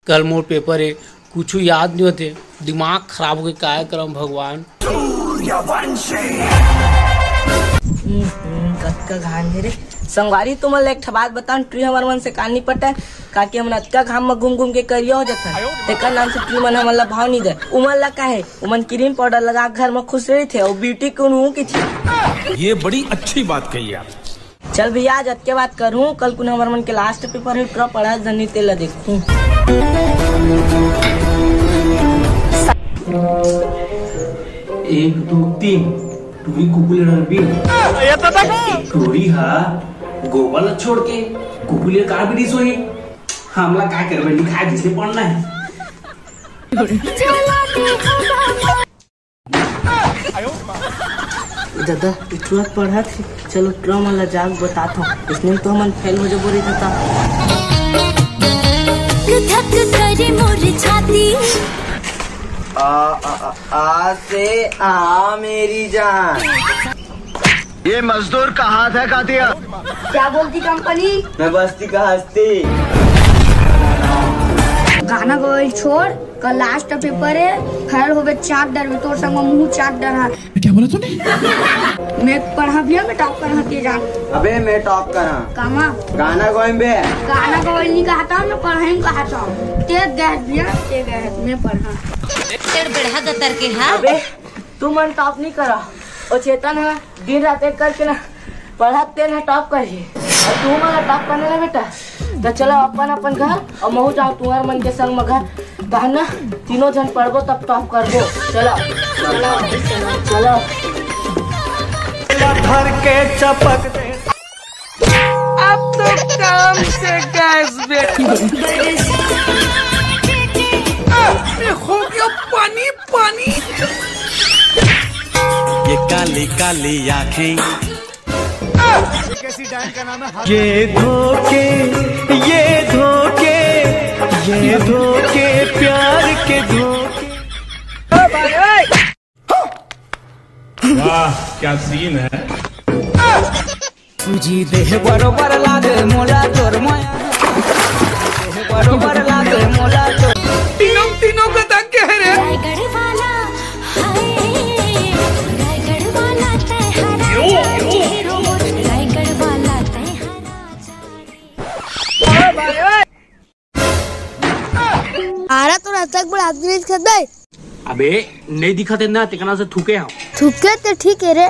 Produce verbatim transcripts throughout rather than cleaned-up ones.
कल मोर पेपर हे, कुछु याद नहीं होते, दिमाग खराब होके काय करम भगवान। हम्म, हम्म, कतका घाम हे रे। संगवारी, तुमन ला एक ठा बात बताओ, ट्री हमर मन से कान नहीं पटय, काकि हमन अतका घाम में घूम घूम के करिया हो जाथन, तेकर नाम से ट्री मन हमन ला भाव नहीं दे। उमन ला का हे, उमन क्रीम पाउडर लगा के घर में खुश रहिथे, अउ ब्यूटी क्वीन हूँ किथे। ये बड़ी अच्छी बात कही आप। चल भैया, आज अतके बात करहूँ, कल कुन हमर मन के लास्ट पेपर हे, टॉप पढ़ा जनी तेला देखहूँ। एक, दो, तीन, टूरी कुकुर ले डरबी। टूरी हा गोबर ला छोड़ के कुकुर ले का बिड़ी सोई। हमला का करबे, लिखा जिसे पढ़ना है। ए दादा, ए टुरा पढ़त हे, चलो टुरा मन ला जाके बताथव, इसने तो हमन फेल हो जबो रे दादा। धक करे मोर छाती। आ, आ, आ, आ से आ मेरी जान। ये मजदूर का हाथ है कातिया। क्या बोलती कंपनी? मैं बस्ती का हस्ती। गाना गवई छोड़, कल लास्ट पेपर हे, फेल होबे चाट डरबे, तोर संग मुंह चाट डरहा। क्या बोला तूने? मैं पढ़हा भैया, मैं टॉप करहा ते जान। अबे मैं टॉप करहा। कामा? गाना गवई बे। गाना गवई नहीं कहा था, मैं पढ़ाई कहा था। ते गए भैया, ते गए, मैं पढ़हा। तेर बेढ़ा गतर के हा। अबे तुमन टॉप नहीं करा, ओ चेतन हा दिन रात एक करके ना पढ़त तेन ह टॉप करही। अउ तुमन ला टॉप करना हे बेटा, त चलो अपन अपन घर अउ महू जाओ तुंहर मन के संग म घर। तहन ना तीनों झन पढ़बो तब टॉप करबो। चलो, चलो, चलो। धर के चपक दे। अब तो काम से गैस बेटी। हो गया पानी पानी। ये काली काली आंखें। ये धोखे, ये धोखे, ये धोखे, प्यार के धोखे। वाह, क्या सीन है। सूजी देह बरोबर लागे मोला तोर माया। देह बरोबर लागे मोला तोर। तीनों, तीनों को तंग कह रहे हैं। रायगढ़ वाला, हाय, रायगढ़ वाला तै हरा जाए रो, रायगढ़ वाला तै हरा जाए। आरा तो रास्ता के बड़ा आदमी नहीं दिखत बे। अबे, नहीं दिखत हे ना, तेकना से थूके हम। थूके ते ठीक हे रे,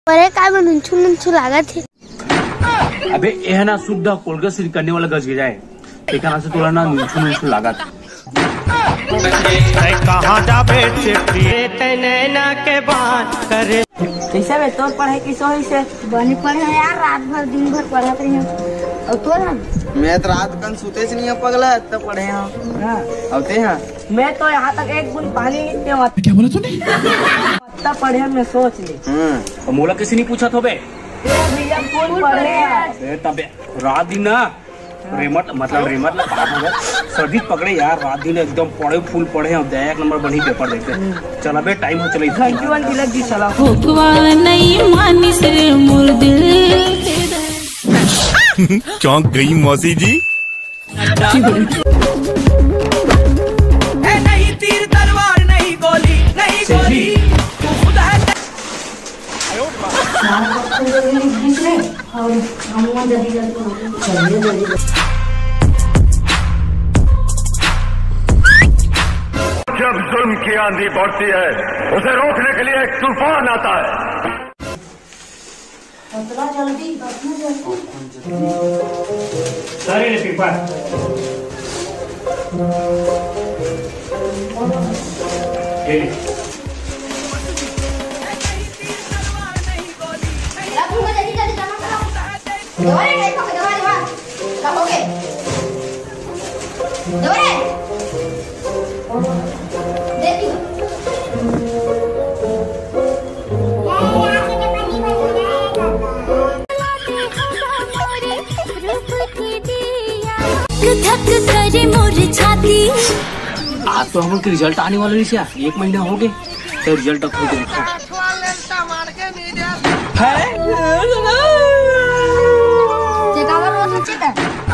पर ए काय में नुनछू नुनछू लागत हे। अबे, ए ना शुद्ध कोलगेट से निकलने वाला गजगजा हे, तेकना से तोला ना नुनछू नुनछू लागत। कहाँ जाबे चिट्ठी? तै नैना के बान करे। कैसे बे, तोर पढ़ाई कैसे होइस हे? बने पढ़े यार, रात भर दिन भर पढ़त रहे। अउ तोर? मैं तो रात कन सुते से नहीं पगला, इतना पढ़े हूँ। हाँ। अउ ते हाँ? मैं तो यहाँ तक एक बूंद पानी नहीं पीवा। क्या बोला तूने? इतना पढ़े मैं सोच ले। हाँ। अउ मोला किसी नहीं पूछा था बे? ए भैया, कौन पढ़े है? अबे तबे रात दिन ना रेमट, मतलब रेमट ला बात हो गया। सर्दी पकड़े यार, रात दिन एकदम पढ़े, फुल पढ़े, अउ दया एक नंबर बनी पेपर देखे। चल अबे, टाइम हो चले। थैंक यू आंटी, लग गई सलाह। भोकवा नहीं मानिस रे मोर दिल के दर्द। चौंक गई मौसी जी। ए, नहीं तीर तलवार, नहीं गोली, नहीं गोली, तू खुद है। जब जुल्म की आंधी बढ़ती है, उसे रोकने के लिए एक तूफान आता है। उतना जल्दी, उतना जल्दी। सारे ले पीपा। ये ले। धक करे मोर छाती। आज तो हमन के रिजल्ट आने वाला रहिस यार, एक महीना हो गए तो रिजल्ट अब हो गया। ते काबर रोत हस चिता?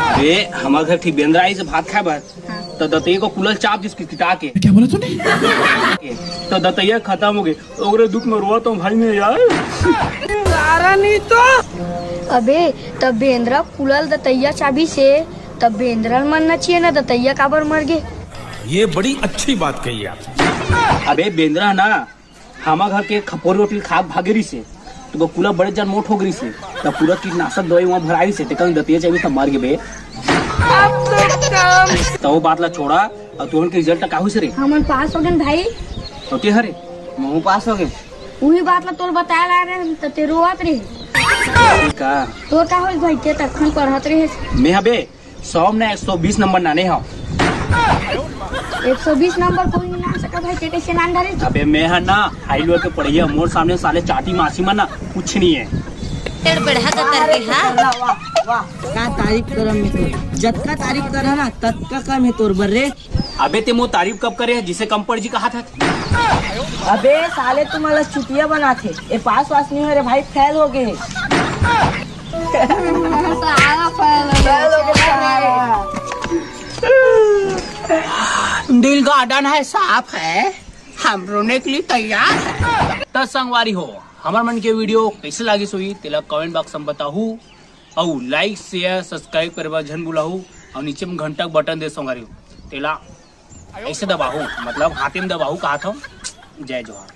अरे, हमर घर ठीक बेंदरा आइस भात खाए बर। हाँ। त दतइया के कुलल चाप दिस किटकिटा के। क्या बोला तूने? त दतइया खतम होगे। ओकरे दुख में रोवत हंव भाई मैं यार। अबे, त बेंदरा कुलल दतइया चाबिस हे, त बेंदरा ल मरना चाहिए ना, दतइया काबर मर गे? ये बड़ी अच्छी बात कही आप। अबे बेंदरा ना, हमर घर के खपोरी रोटी खा के भागे रहिस हे, त ओकर कुला बड़े जान मोट हो गे रहिस हे, त पूरा कीटनाशक दवाई उहां भराइस हे, तेकर दतइया चाबिस त मर गे बे। त ओ बात ला छोड़ा, अउ तुमन के result का होइस रे? हमन पास हो गेन भाई। त ते हरे? महूं पास हो गेन। उही बात ला तोला बताए ला रहे हन, त ते रोवत रहे। का? तोर का होइस भाई, ते तखन पढ़त रहे। मैं हबे, सौ में ना एक सौ बीस नंबर लाने हंव। एक सौ बीस नंबर कोई नहीं लान सकत भाई, ते कइसे लान डारे? अबे मैं ह ना, high level के पढ़इया, मोर सामने साले चाटी मासी मन ना, कुछ नहीं है। तेर बढ़ा जतर के, हाँ? वाह, वाह, वाह। का तारीफ करम मैं तोर? जतका तारीफ करहा ना, ततका कम हे तोर बर रे। अबे ते मोर तारीफ कब करे, जिसे कम पढ़ जी कहा था? अबे साले, तू मोला चुतिया बनाथे। ए पास वास नहीं हो रे भाई, fail हो गे। साला fail हो गे। Fail हो गे साला। दिल garden है, साफ है, हम रोने के लिए तैयार हैं। त संगवारी हो, हमर मन के video कइसे लागिस होही, तेला comment box में बताहू, अउ like, share, subscribe करे बर झन भुलाहू, अउ नीचे में घंटा के button दे संगवारी हो, तेला ऐसे दबाहू, मतलब हाथे में दबाहू, कहा था। जय जोहार।